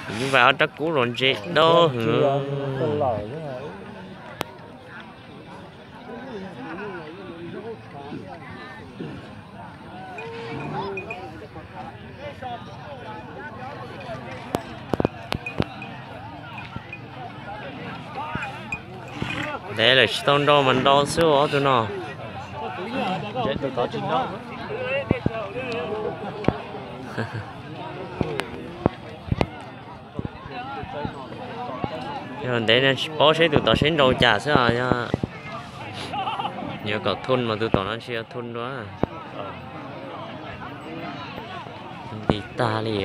Nyuj vais ob rab kub los ntse dawb hwv. Ntev lawm tsis tau nrau mas nrau xwb ob tug no. Yog ntev no tsis paub seb tus tom seb nrau cas xwb os. Yog yuav kom thun mas tus tom no tsis yog thun dua. Nti tag li.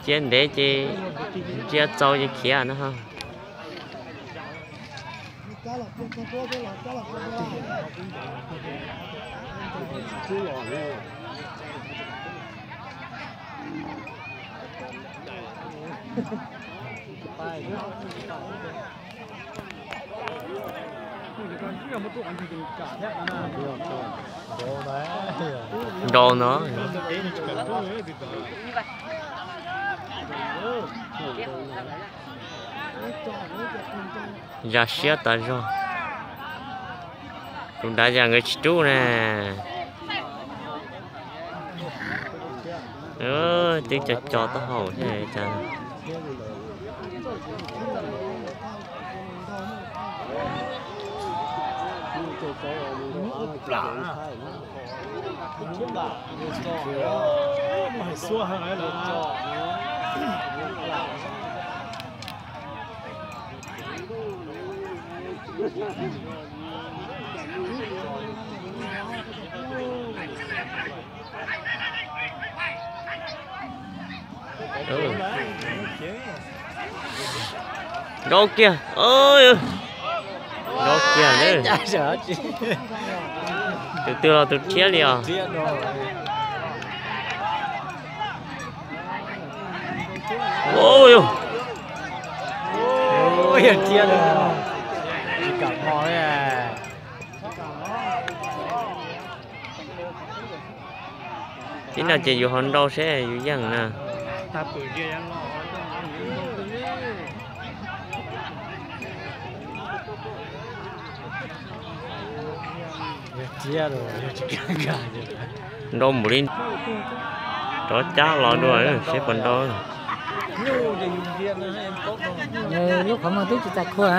Cia ntev ces ntsia txaus ces khiav no. Nrau no. Ya siab tas zog. Tus dav yam nkawd tsis rub ne. Twb co co taub hau thiab cas. Nrau kiag, nrau kiag na. Tus twg los tus rhiab li os. Tib no ces yus ho nrau seb yus yeej na. Nrau npaum li, rov cab los dua seb puas nrau. Lub qhov muag twb tsis txais khua.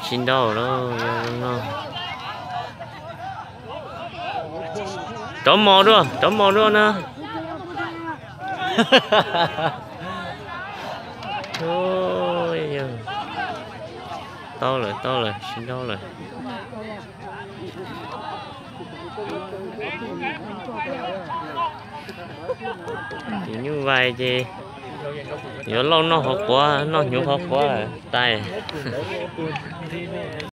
Tsis nrau lawm no. Rov mos dua, rov mos dua na. Tau lawm, tau lawm, tsis nrau lawm. Tus nyuj vais ces yuav lauj noj qhov quav, noj hnyuv qhov quav lawm tais.